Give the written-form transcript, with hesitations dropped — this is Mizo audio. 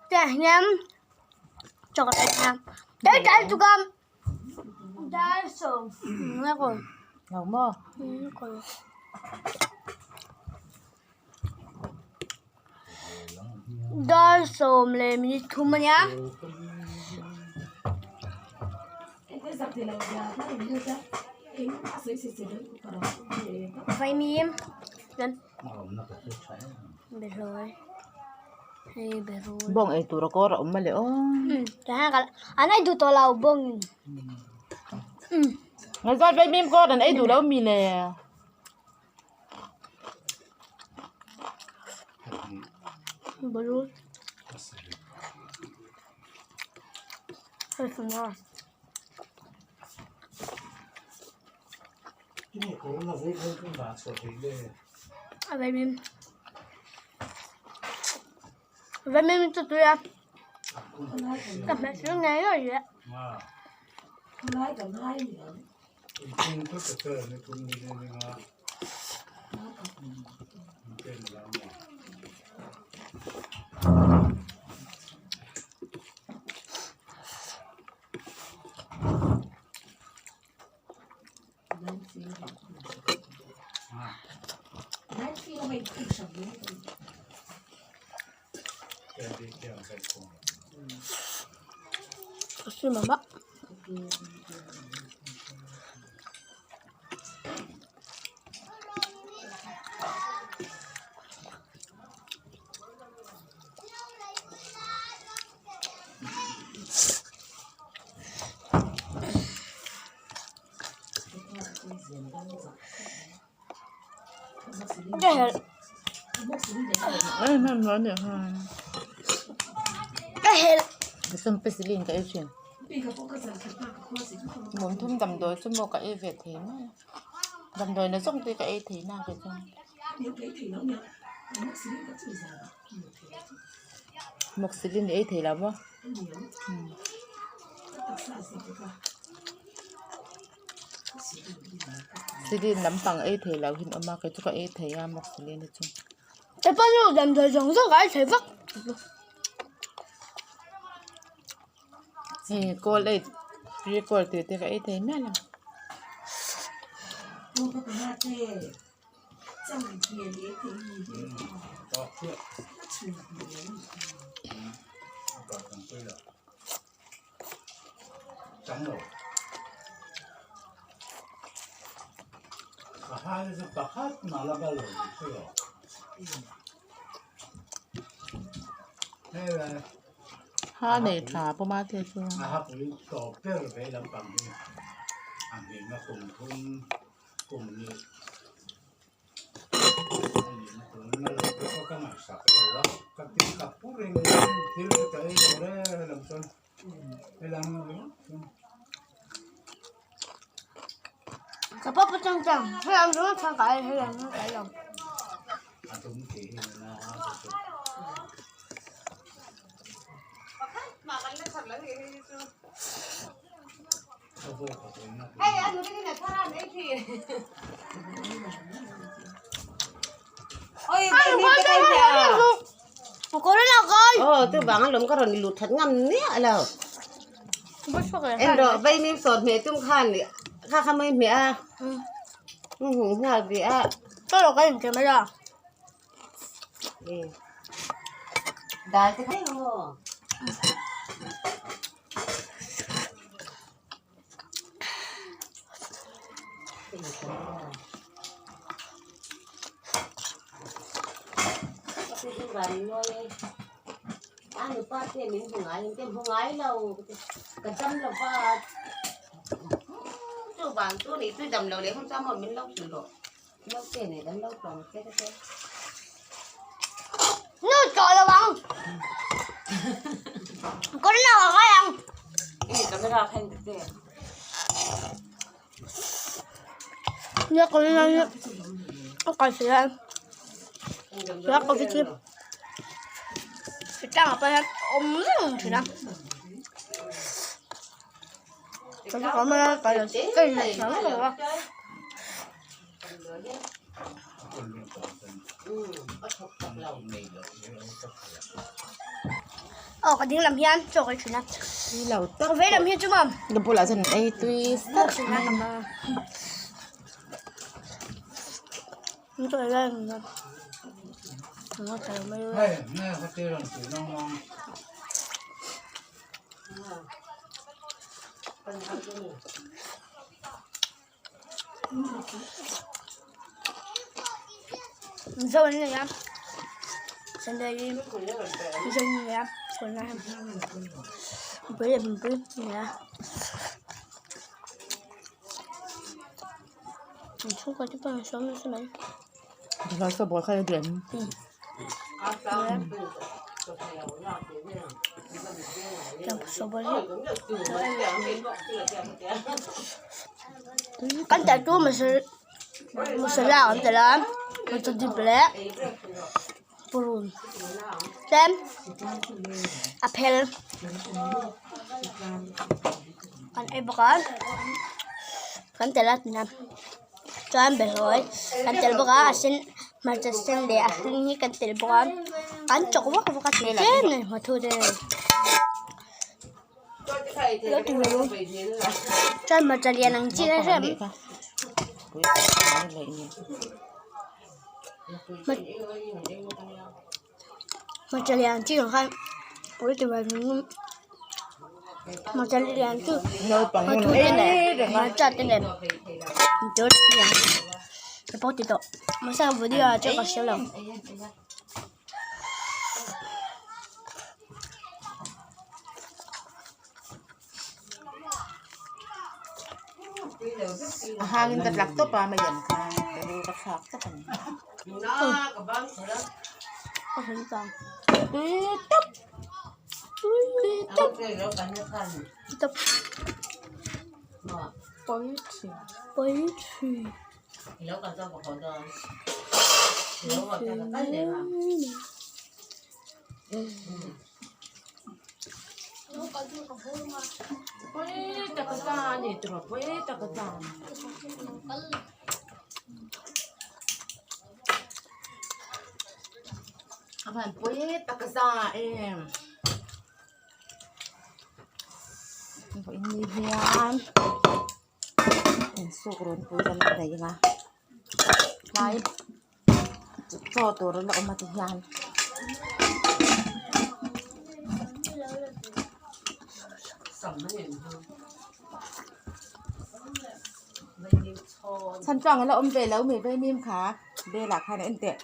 Tah hian chaw ka ei a tui tlai lutuk a dar sawm dar sawm leh minute thum a nia. Vaimim chuan behlawi hei behlawi. Bawng ei tur a kawr a awm a le aw. An ei duh tawh lo bawng in. Ngaihzat vaimim kawr an ei duh lo mi le. Balloon. Vaimim. Vaimim chu tui a. Ka hmeh chu ngei ngei rih a. Mumthum damdawi chu maw ka ei ve thei mai a damdawi na zawng te ka ei thei na kei chuan mawksilin i ei thei lo maw. Silin lampang ei thei lo hi an awm a kei chu ka ei thei a mawksilin hi chu. Hepa chu damdawi zawng zawng a ei thei vak. Hei kawl ei tui kawl tih te ka ei thei miah lo. Ha nei tha pawh ma te chu. Nu chawh lo ang kawr lo a ngai ang. Nia kawr na hi a kal si a nia kawr hi chu tlangah pawh hian a awm reng thin a Aw ka ding lam hian chaw ka ei thin a. Tui lo tak. Ka vei lam hian chu maw. Ka bulah chuan ei tui sat mai. Mizo an nei a Sunday hi Mizo an nei a tunlai hian mipui leh mipui an nei a an chhungkua te pawh an sawm nasa mai. Kan tel chu masala kan tel a hmarcha dip leh purun tlem a phel kan ei bawk a kan tel a tina chuan behlawi kan tel bawk a a sen hmarcha sen leh a hring hi kan tel bawk a kan chawk vak vak a tlem a ni hma thu te. Chuan hmarcha lian ang chi kha hrem hmarcha lian ang chi ang khan pui ti mai hmarcha lian chu hmarcha te nen hmarcha te nen pawh ti tawh mahse video ah chuan ka hre lo. A hangin ka tlak tawp a mai ang kha ka lu ka thlak tawp a ni. Tui tawp tui tawp. Insuk rawn pui lam a nei ang a tlai chaw tur a la awm a ti hian. Chhan chuang a la awm ve lo mai vaimim kha bel ah khan a en teh.